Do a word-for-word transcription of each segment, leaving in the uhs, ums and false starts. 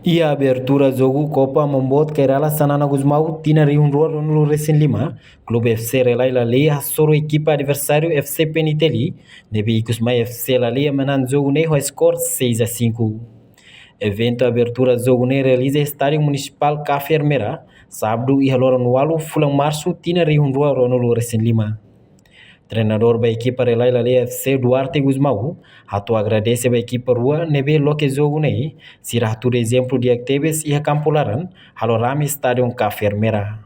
Iha abertura jogu Copa Momboot Kay Rala Xanana Gusmão, tinan rihun rua ruanulu resin lima, Klube F C Relai Laleia hasoru ekipa adversáriu F C P N T L, ne'ebé ikusmai F C Laleia manán jogu ne'e ho skor seis a cinco. Eventu abertura jogu ne'e realiza iha Estádiu Munisipál Cafe Ermera, sábadu iha loron ualu fulan Marsu tinan rihun rua ruanulu resin lima. Treinadór ba ekipa Relai Laleia F C, Duarte Gusmão, hato'o agradese ba ekipa rua ne'ebé loke jogu ne'e, sira hatudu ezemplu di'ak tebes iha kampu laran, halo rame Estádiu Cafe Ermera.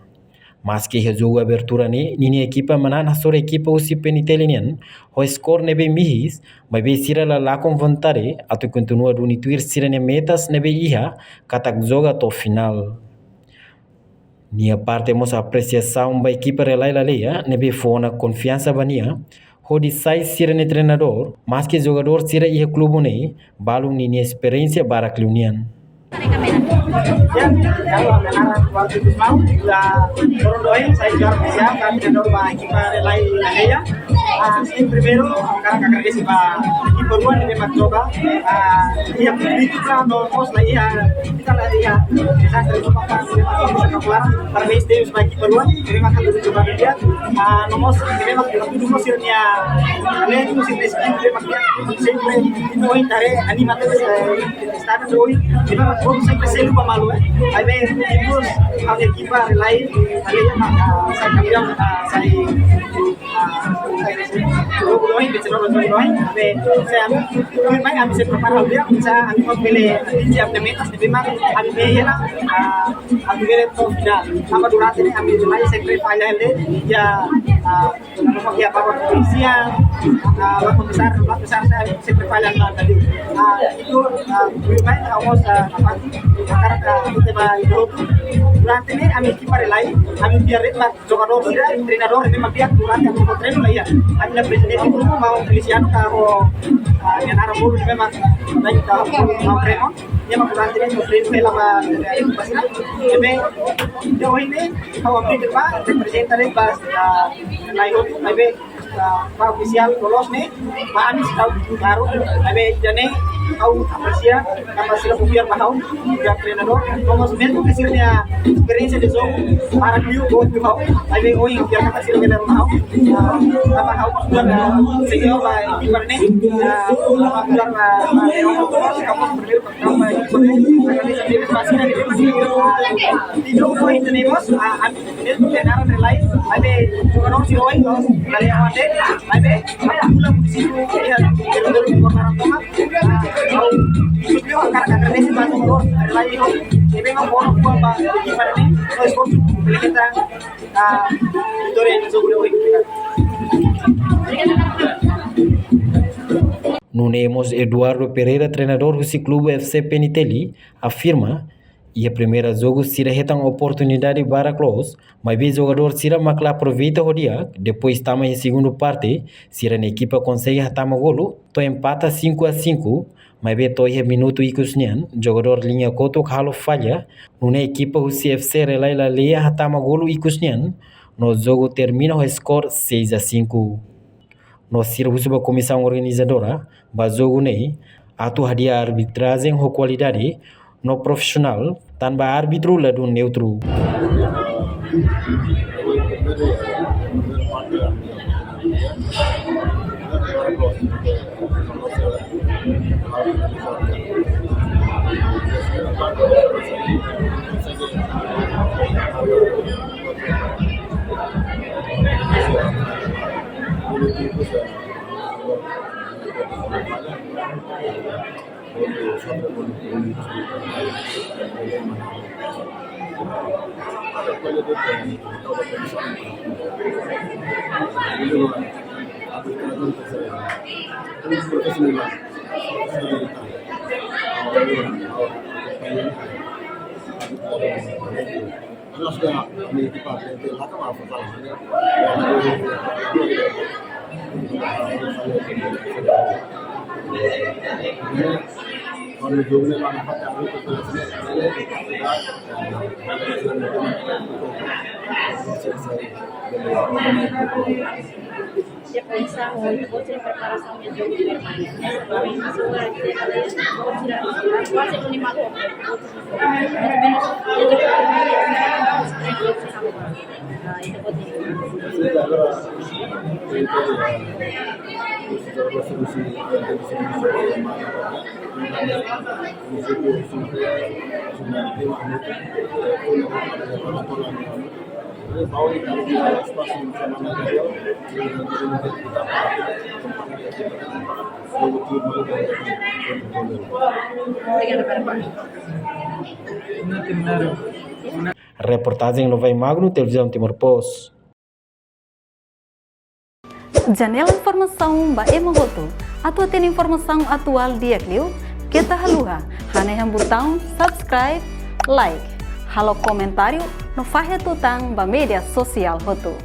Maske iha jogu abertura ne'e, ninia ekipa manán hasoru ekipa husi P N T L nian ho skor ne'ebé mihis, maibé sira la lakon vontade atu kontinua duni tuir sira-nia metas ne'ebé iha, katak joga to'o finál. Nia parte mós apresiasaun ba ekipa Relai Laleia ne'ebé fó ona konfiansa ba nia hodi sai sira-nia treinadór, maske jogadór sira iha klube ne'e balun ninia esperiénsia barak liu nian. Ya, ha'u Leonardo Duarte Gusmão, da Rondoi, sai juara ofisiál, treinadór ba ekipa Relai Laleia. Ah, sin, primeiru, ha'u hakarak agradese ba ekipa rua ne'ebé mak joga, ah, iha públiku, no mós la iha, ita la iha, desastre, no maka, parabéns tebes ba ekipa rua ne'ebé mak joga di'ak. Ah, no mós ne'ebé mak hatudu mós sira-nia talentu, sira-nia skill, ne'ebé mak di'ak, sempre, ita ohin haree, anima tebes, eh, estádiu ohin, ne'ebé mak jogu sempre selu ba malu, eh. Maibé, terus, ha'u-nia ekipa Relai Laleia mak, ah, sai kampiaun, ah, sai, ah, sai, jogu ohin, vensedór jogu ohin, maibé, se ami, tuirmai ami sei prepara ha'u-nia, se ami mak bele atinje ami-nia metas, ne'ebé mak ami bele, ah, ami bele to'o finál. Tanba durante ne'e ami Relai sempre falla hela, ya, ah, ya, Bapak Polisi, ah, Bapak Besar, Bapak Besar, saya sempre falla hela tadi. Ah, itu, ah, lebih baik, ah, ha'u mós, ah, apa, karena, ah, itu tema itu. Durante ne'e ami ekipa Relai, ami biar ret ba jogadór sira, treinadór ne'ebé mak di'ak, durante ami treinu la iha. Ami-nia prezidente grupu maun Feliciano ka ho, ah, nia naran bolu ne'ebé mak, ka ho maun Raymond. Nia mak durante ne'e treinu hela ba, eh, ba sira. Ne'ebé, entaun ohin ne'e, ha'u abri ba, reprezenta ba, ah, Relai hotu, ne'ebé, ah, ba ofisiál loloos ne'e, ba ami sira baru, ne'ebé ida-ne'e, ha'u apresia, tanba sira konfia ba ha'u, ba treinadór, no mós mezmu ke sira-nia esperiénsia de jogu barak liu, boot liu ha'u, ne'ebé ohin ha'u fiar katak sira bele rona ha'u, ah, tanba ha'u mós, ah, senior ba ekipa ne'e, ah, ha'u fiar ba, ba, ha'u mós primeiru, Di jogo ohin ne'e mós, ah, ami, mezmu ke naran Relai, maibé jogadór sira ohin, no, Relai oan de'it, maibé, ah, pula munisípiu, ya, jogadór sira oan de'it, ah, ha'u, ha'u hakarak agradese ba jogadór Relai, no, ne'ebé mak fó ona fuan ba ekipa ne'e, no, esforsu, bele hetan, ah, vitória iha jogu ohin. Nune'e mós Eduardo Pereira, treinadór husi klube F C P N T L, afirma, iha primeira jogu sira hetan oportunidade barak loos, maibé jogadór sira mak la aproveita ho di'ak, depois tama iha segundu parte, sira-nia ekipa konsege hatama golu, to'o empata cinco a cinco, maibé to'o iha minutu ikus nian, jogadór liña kotuk halo falla, nune'e ekipa husi F C Relai Laleia hatama golu ikus nian, no jogu termina ho skor seis a cinco. No sira husu ba komisaun organizadora ba jogu ne'e atu hadi'a arbitrajen ho kualidade no profisionál, tanba árbitru ladún neutru. Dia começar hoje, vou ter preparação de jogo de vermelho. Essa também, mas eu vou ter que fazer um animal. Reportajen Lovay Magno, Televizaun Timor Post. Janela informasaun ba ema hotu. Atu hatene informasaun atuál di'ak liu, keta haluha hanehan butaun subscribe, like, halo komentáriu no fahe tutan ba média sosiál hotu.